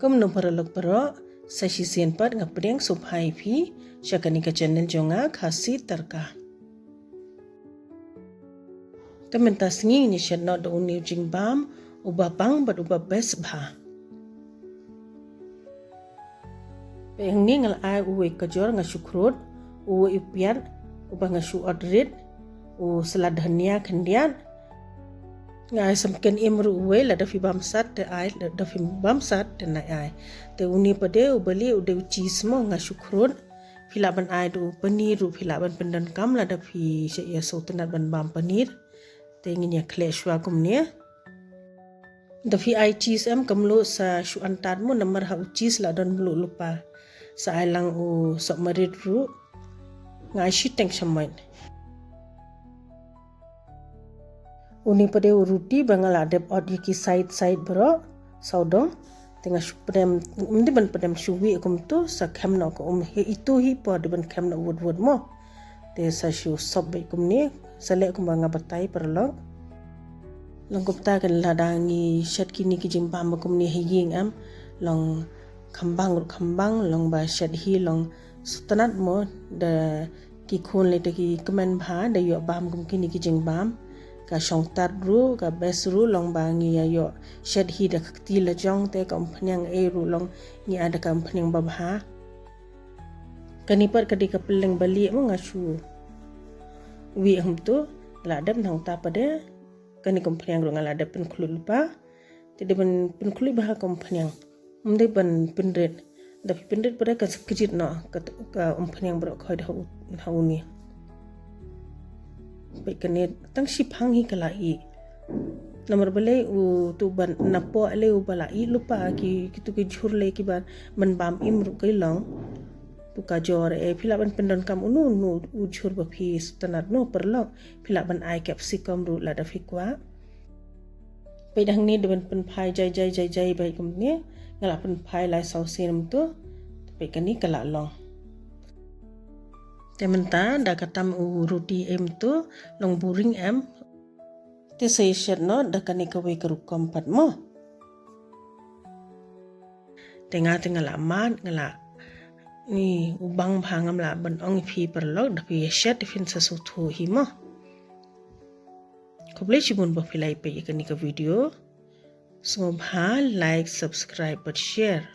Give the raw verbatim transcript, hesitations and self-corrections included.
Kumno paralok baroh, sa shisien pat nga pdiang sngewbha ïa phi sha kane ka channel jong nga, Khasi Tadka. Te mynta sngi ngin ïa shet noh da une u jingbam uba bang bad uba best bha. Peit hangne nga la ai uwei ka jor nga shu khrud, uwei u piat uba nga shu ot rit, u salad dhania khyndiat. Nga ai samken im ruh uwei, lada phi bam sat te ai, lada phim bam sat te nai ai. Te une pat de uba lieh u dei u cheese mo, nga shu khrud. Phi lah ban ai da u paneer ruh, phi lah ban pyndonkam lada phi shu ïa sngewtynnat ban bam paneer. Te ngin ïa khleh shuwa kumne. Da phi ai cheese em, kam luh sa shu antad mo, namar ha u cheese la don mluh lypa. Sa ai lang u sopmarit ruh. Nga ai shiteng shamoit. Une pat de u ruti ba nga la dep ot ïa ki side side baroh sawdong. Te nga shu pdem, ym dei ban pdem shuh, ïa kumto sa khem noh ka um, ïa itu hi por dei ban khem noh wut wut mo. Te sa shu sop beit kumne, sa leh kumba nga batai paralok. Long kumta kan, lada ngi shet kine ki jingbam ba kumne ha ïing em, long khambang ruh khambang, long ba shet hi long sngewtynnat mo, da ki khun lei te ki kmen bha da ïoh bam kum kine ki jingbam. Ka shong tad ruh, ka best ruh long ba ngi ïa ïoh shet hi da ka kti la jong, te ka umphniang ei ruh long ngi ai da ka umphniang ba bha. Kane pat ka dei ka pylleng ba lieh mo, nga shu wieh kumto. La dep, nangta pat de kane ka umphniang ruh nga la dep pynkhluit lypa. Te dei ban pynkhluit bha ka umphniang, ym dei ban pynrit. Da phi pynrit pat de kan sa kjit noh ka, ka umphniang baroh khoit ha u, ha une. Peit kane tang shiphang hi ka la ih. Namar balei, uto uba napoh lei uba la ih lypa, ki, kito ki jhur lei kiba ban bam im ruh ki long. To ka jor eh, phi lah ban pyndonkam uno uno u jhur ba phi sngewtynnat mo paralok. Phi lah ban ai capsicum ruh lada phi kwah. Peit hangne, dei ban pynphai jai jai jai jai beit kumne. Nga la pynphai lai saw sien kumto. Peit kane ka la long. Te mynta da ka tam u ruti em to, long boring em. Te sa ïa shet noh da kane kawei ka rukom pat mo. Te nga te nga la mad, nga la, ni u bang bha, ngam lah ban ong ïa phi paralok, da phi ïa shet te phin sa sngewthuh hi mo. Khublei shibun ba phi la ïa peit ïa kane ka video. Sngewbha like, subscribe bad share.